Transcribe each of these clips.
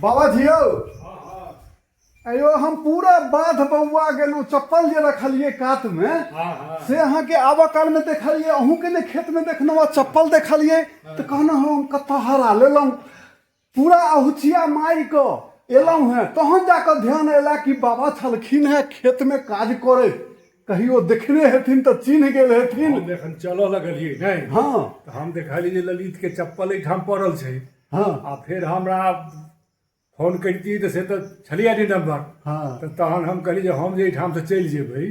बाबा जी यौ, अयो हम पूरा बाध बौआ गेलहुँ, चप्पल जे रखलियै कातमे से अहाँके आबऽ कालमे देखलियै, अहूँके ने खेतमे देखलहुँ आ चप्पल देखलियै तऽ कहलहुँ हम कतऽ हरा लेलहुँ। पूरा अहुचिया मारि कऽ एलहुँ हेँ, तहन जा कऽ ध्यान अयला कि बाबा छलखिन हेँ खेतमे काज करैत, कहियो देखने हेथिन तऽ चिन्ह गेल हेथिन। हम एखन चलऽ लगलियै नहि? हँ। तऽ हम देखलियै जे ललित के चप्पल एहिठाम पड़ल छै। आ फेर हमरा फोन करितियै तऽ से तऽ छलियै नहि नम्बर। तऽ तहन हम कहलियै जे हम जे एहिठामसँ चलि जेबै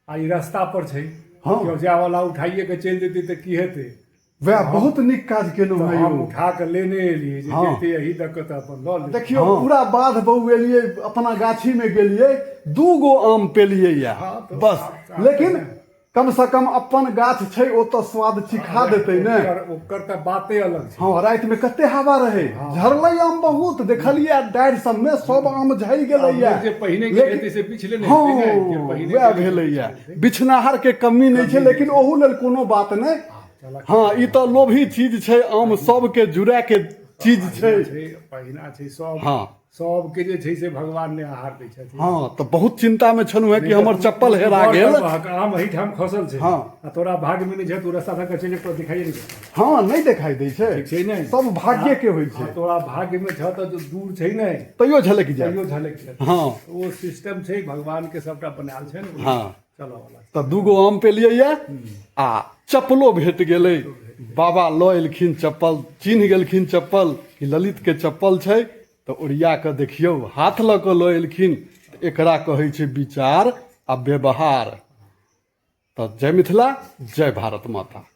आ ई रस्ता पर छै, केओ जायवला उठाइए के चलि जेतै तऽ की हेतै? वएह बहुत नीक काज केलहुँ हेँ। हम उठा कऽ लेने एलियै जे जेतै एहि दऽ कऽ तऽ अपन लऽ लेबै। देखियौ, पूरा बाध बौएलियै, अपना गाछीमे गेलियै, 2 गो आम पेलियै या बस, लेकिन कम से कम अपन गाछ छै, ओ तऽ स्वाद चिखा देतै ने। ओकर तऽ बाते अलग छै। हँ, रातिमे कते हवा रहै, झरलै आम बहुत, देखलियै डाढ़ि सबमे सब आम झरि गेलैया। जे पहिने के हेतै से पिछले नहि हेतै ने, जे पहिने वएह भेलैया, बिछनाहर के कमी नहि छै, लेकिन ओहू लेल कोनो बात नहि। हँ, ई तऽ लोभी चीज छै आम, सबके जुड़ै के चीज छै। पहिना छै सब। सबके जे छै से भगवान ने आहार दै छथिन। हँ, तऽ बहुत चिंता मे छलहुँ हेँ कि हमर चप्पल हेरा गेल। आम एहिठाम खसल छै। आ तोरा भाग्य मे नहि छै, तू रस्ता धऽ कऽ चलि जेतौ, दिखाइए नहि देतौ। हँ, नहि देखाइ दै छै। ठीक छै ने? सब भाग्ये के होइ छै। आ तोरा भाग्य मे छह तऽ दूर छै ने तैयो झलकि जाय। तैयो झलकि जायत। ओ सिस्टम छै भगवान के, सबटा बनायल छै ने। चलऽ वाला। तऽ 2 गो आम पेलियै ये आ चप्पलो भेट गेलै। बाबा लऽ एलखिन चप्पल, चिन्ह गेलखिन चप्पल कि ललितके चप्पल छै, तऽ ओरिया कऽ देखियौ, हाथ लऽ कऽ लऽ एलखिन। तऽ एकरा कहै छै विचार आ व्यवहार। तऽ जय मिथिला, जय भारत माता।